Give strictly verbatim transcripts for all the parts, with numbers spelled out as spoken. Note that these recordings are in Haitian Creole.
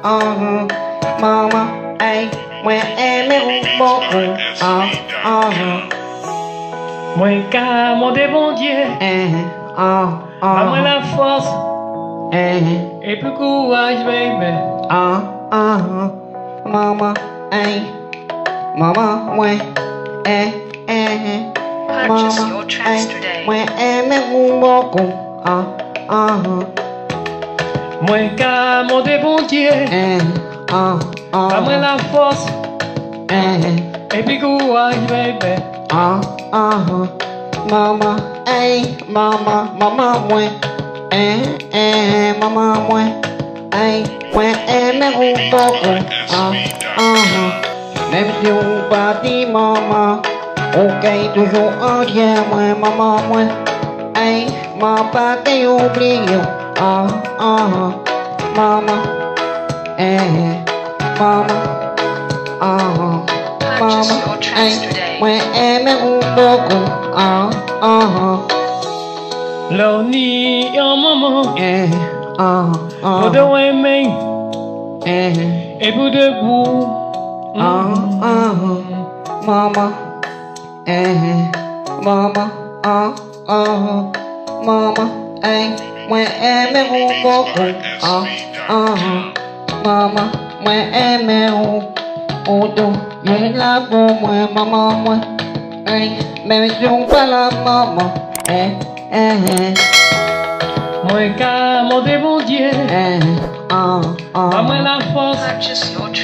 Ahn, manman, ay, mwen renmen ou bokou. Ahn, ahn. Mwen ka mande Bondye, eh, ahn, ahn, ba mwen lafòs, eh, epi kouraj, baby. Ahn, ahn, manman, ay, manman, mwen, eh, eh, manman, ay, mwen renmen ou bokou. Ahn, ahn. Mwen ka mande Bondye, eh, ahn, ahn, ba mwen lafòs, eh, epi kouraj, baby. Ahn, ahn. Manman, ay, manman, manman mwen, eh, eh, manman mwen, ay, mwen renmen ou bokou. Ahn, ahn. Menm si ou pati, manman, ou kay toujou an kè mwen, manman mwen. Ay, mwen pa kay oubliye w. Ahn, ahn, manman, eh, manman, ahn, manman, ay, mwen renmen ou bokou. Ahn, ahn. Lè w ni yon manman, eh, ahn, ahn, ou dwe renmen, eh, epi w dwe pou, ahn, ahn, manman, eh, manman, ahn, ahn, manman, ay, mwen renmen ou bokou. Ahn, ahn, manman, mwen renmen ou. Ou tou ye la pou mwen, manman mwen. Ay, menm si w pa la, manman, eh, eh, eh. Mwen ka mande Bondye, eh, ahn, ahn, ba mwen lafòs,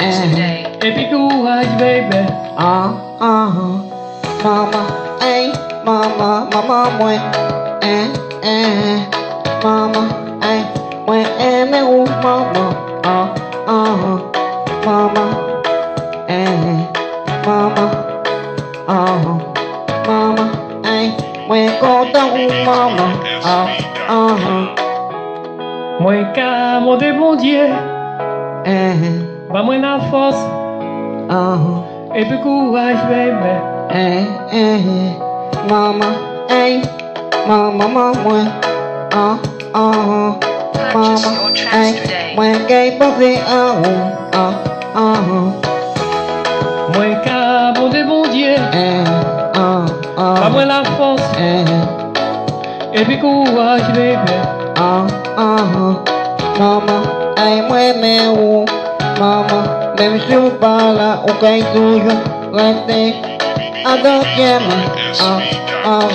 eh, epi kouraj, baby. Ahn, ahn. Manman, ay, manman, manman mwen, eh, eh, manman, ay, mwen renmen ou, manman. Ahn, ahn, manman, eh, manman, ahn, manman, ay, mwen kontan ou, manman. Ahn, ahn. Mwen ka mande Bondye, eh, ba mwen lafòs, ahn, epi kouraj, baby. Eh, eh, manman, ay, manman, manman mwen, ahn, ahn, manman, ay, mwen kay panse a ou. Ahn, ahn. Mwen ka mande Bondye, eh, ahn, ahn, ba mwen lafòs, eh, epi kouraj, baby. Ahn, ahn, manman, ay, mwen renmen ou, manman, menm si w pa la, ou kay toujou rete adan kè mwen. Ahn, ahn,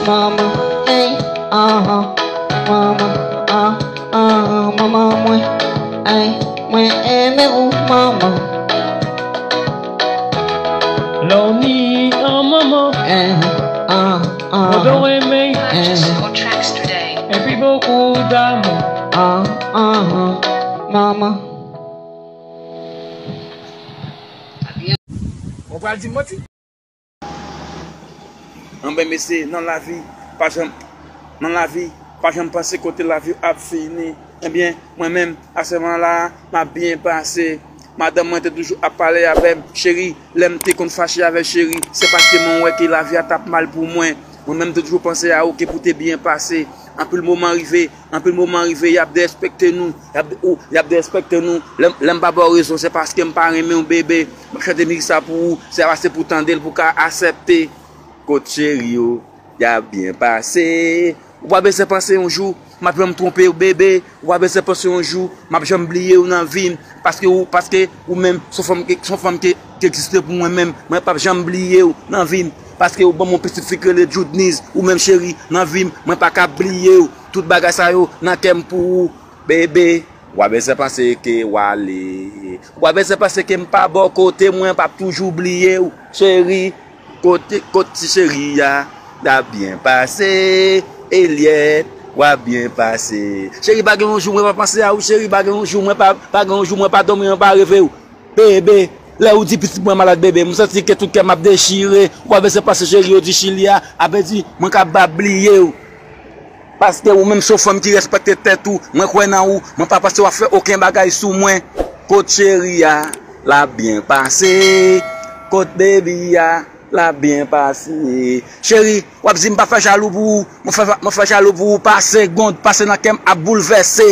manman, ay, ahn, manman, ahn, ahn, manman mwen, ay, mwen renmen ou, manman. Lè w ni yon manman, eh, ahn, ahn, ou dwe renmen, eh, epi bokou damou. Ahn, ahn, manman. Ou pral di m manti? Anben mesye, nan lavi, pa janm, nan lavi, pa janm panse kote lavi ap fini. Ebyen, mwen menm, asèman la, m ap byen pase. Madanm mwen te toujou ap pale avè m, cheri, lè m te konn fache avè cheri, se paske mwen wè ke lavi a t ap mal pou mwen. Mwen menm, m te toujou panse a ou ke pou te byen pase. Anpil moman rive, anpil moman rive, y ap derespekte nou. Y ap, ou, y ap derespekte nou. Lè, lè m pa ba w rezon, se paske m pa renmen w, bebe. M ap chante mizik sa pou ou, se pa se pou tande l, pou w ka aksepte. Kot cheri yo, y ap byen pase. Ou pa bezwen panse yon jou, m ap janm twonpe w, bebe. Ou pa bezwen panse yon jou, m ap janm bliye w nan vi m. Paske ou, paske ou menm, se yon fanm ke, se yon fanm ke, ki egziste pou mwen menm. Mwen p ap janm bliye w nan vi m. Paske ou ban m yon pitit fi k rele Joudniz. Ou menm cheri, nan vi m, mwen pa ka bliye w. Tout bagay sa yo nan kè m pou ou, bebe. W pa bezwen panse ke w ale. W pa bezwen panse ke m pa bò kote mwen, p ap toujou bliye w, cheri. Kote, kot ti cheri a, l ap byen pase. Eliette, w ap byen pase. Cheri, pa gen yon jou mwen pa panse a ou, cheri, pa gen yon jou mwen pa, pa gen yon jou mwen pa dòmi, mwen pa reve w. Bebe, lè ou di pitit mwen malad, bebe, m santi ke tout kè m ap dechire. W pa bezwen panse cheri, yo di Chili a, a vle di mwen ka pa bliye w. Paske ou menm se yon fanm ki respekte tèt ou, mwen kwè nan ou, mwen pa panse w ap fè okenn bagay sou mwen. Kot cheri a, l ap byen pase. Kot baby a, l ap byen pase. Cheri, w ap di m pa fè jalou pou ou, mwen fè, mwen fè jalou pou ou pa segonn, pase nan kè m ap boulvèse.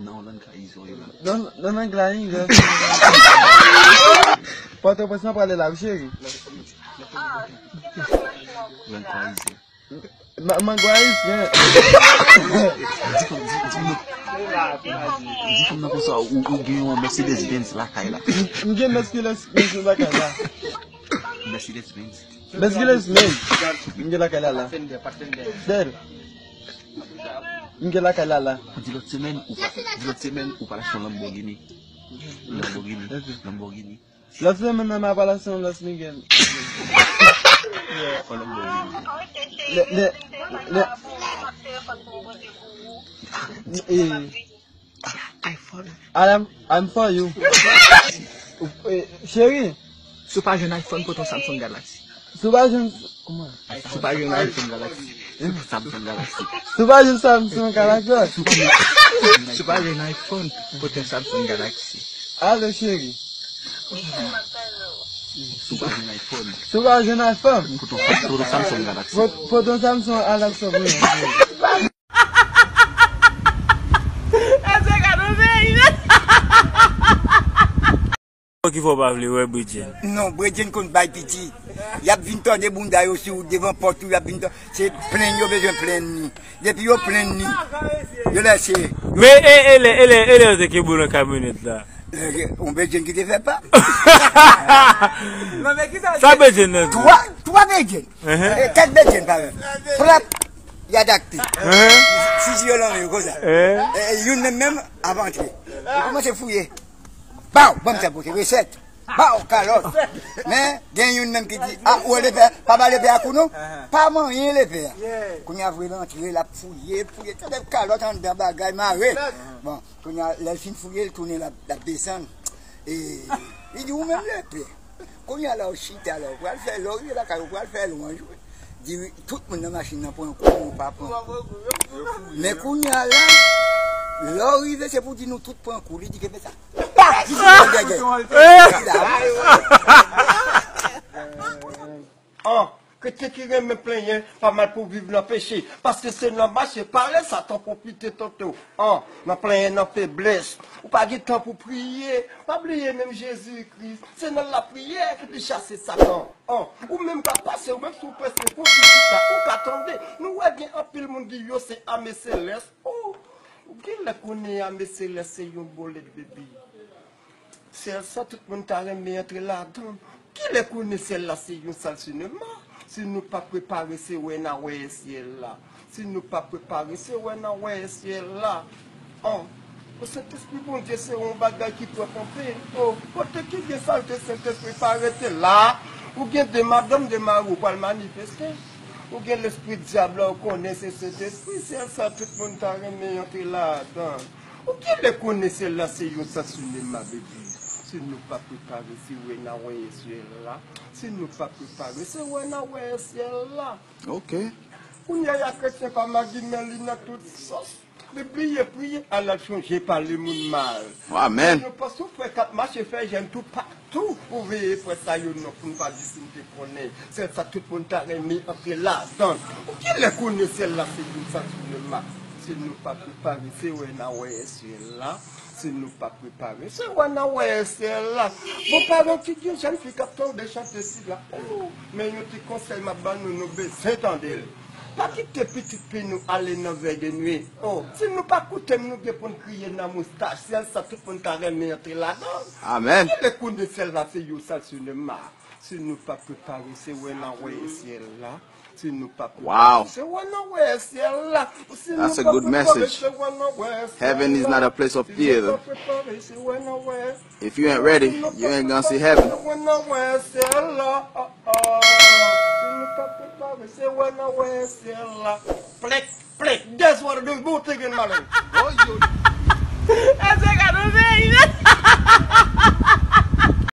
Nan Holland ka izo yo la. Nan, nan, nan Glany, nan. Pòtoprens mwen prale la, wi, cheri. Holland ka izo. Ma, mangwayis, men. Di fanm, di, di nou. Di fanm nan konsa, ou, ou gen yon Mercedes Benz lakay la. M gen Mercedes Benz lakay la. Mercedes Benz. Mercedes Benz. M gen lakay la, la. Bèl. M gen lakay la, la. Di lòt semèn, ou pa, di lòt semèn, ou pral achte yon Lamborghini. Lamborghini. Lamborghini. Lòt semèn nan, m ap al achte yon Las Miguel. Lè, lè, lè, eh, iPhone. I am, I'm for you. Eh, cheri. Si w pa jwenn iPhone, pote yon Samsung Galaxy. Si w pa jwenn, kòman? Si w pa jwenn iPhone, Galaxy. Samsung Galaxy. Si w pa jwenn Samsung Galaxy. Si w pa jwenn iPhone, pote yon Samsung Galaxy. Alo, cheri. Si w pa jwenn iPhone. Si w pa jwenn iPhone. Pote yon, pote yon Samsung Galaxy. Pot-, pote yon Samsung Galaxy pou mwen. Èske gade yon peyi, men? Ki fè w pa vle wè Bredjenn? Non, Bredjenn konn bay piti. Y ap vin tòde bounda yo sou devan pòt ou, y ap vin tò-, se plenn yo bezwen plenn ni. Depi yo plenn ni, yo lèse. Men e, e lè, e lè, e lè yo te kenbe w nan kamyonèt la? Lè, yon Bredjenn ki te fè pa. Non, men ki sa? Sa Bredjenn nan di? Twa, twa Bredjenn. Ehe. E, kat Bredjenn, pa menm. Frap, y adapte. Ehe. Fizi yo nan men yo konsa. Ehe. E, e, youn menm, menm, ap antre. Yo kòmanse fouye. Baw, ban m sa pou se resèt. Baw, kalòt. Men, gen youn menm ki di, a, ou lepè, pa ba lepè a kou non. Pa manyen lepè a. Kounye a vre l antre, l ap fouye, fouye. Tande kalòt anndan bagay mare. Bon, kounye a, lè l fin fouye, l tounen, l ap, l ap desann. E, li di, ou menm lepè. Kounye a la, ou chita la, ou pral fè, lè w rive lakay, ou pral fè lwanj, wi. Di, wi, tout moun nan machin nan pran kou, ou pa pran kou. Men kounye a la, lè w rive, se pou di nou tout pran kou. Li di, kenbe sa. Pa! Li di, gègè. An, kretyen ki renmen plenyen, pa mal pou viv nan peche. Paske se nan mache pale Satan pwofite tante w. An, nan plenyen nan feblès. Ou pa gen tan pou priye. Pa bliye menm Jezi Kris. Se nan lapriyè ki li chase Satan. An, ou menm k ap pase, ou menm si w prèske konfizita, ou ka tande. Nou wè gen anpil moun di yo se ame selès. O, ou genlè konnen ame selès se yon bòlèt, baby. Syèl sa, tout moun ta renmen antre ladan. Kilè konnen syèl la se yon sal sinema? Si nou pa prepare, se wè n a wè syèl la. Si nou pa prepare, se wè n a wè syèl la. Oh, o Sentespri Bondye se yon bagay ki twò konpe. Oh, kote ki gen salte, Sentespri pa rete la. Ou gen de madanm, de mari, ou pral manifeste. Ou gen lespri dyab la, ou konnen se Sentespri. Syèl sa, tout moun ta renmen antre ladan. Ou genlè konnen syèl la se yon sal sinema, baby. Si nou pa prepare, se wè n a wè syèl la. Si nou pa prepare, se wè n a wè syèl la. Ok. Kounye a kretyen pa magi men li nan tout sòs. Li bliye priye, al al chonje pale moun mal. Amen. Nou pa sou frè k ap mache fè jèn toupatou. Ou veye frè sa yo non, pou n pa di si n te konnen. Syèl sa, tout moun ta renmen antre ladan. Ou genlè konnen syèl la se yon sal sinema. Si nou pa prepare, se wè n a wè syèl la. Si nou pa prepare, se wè n a wè syèl la. Bon, pa gen ti jèn fi k ap tande chante sila. Oh, men yon ti konsèy m ap ban nou, nou bezwen tande l. Pa kite pitit fi nou ale nan vèy de nwi. Oh, si nou pa koute m, nou gen pou n kriye nan moustach. Syèl sa, tout moun ta renmen antre ladan. Amen. Genlè konnen syèl la se yon sal sinema. Si nou pa prepare, se wè n a wè syèl la. Si nou pa Wow. prepare, se wè n a wè syèl la. Si nou That's a pa good prepare, message. Se wè n a wè syèl Heaven is la. not a place of Si nou fear. Pa prepare, se wè n a wè. If you ain't ready, you ain't gonna see heaven. Se wè n a wè syèl la. Ah, ah. Si nou pa prepare, se wè n a wè syèl la. Plek, plek. Guess what it is? Bout again, Malin. Èske ka nou veye?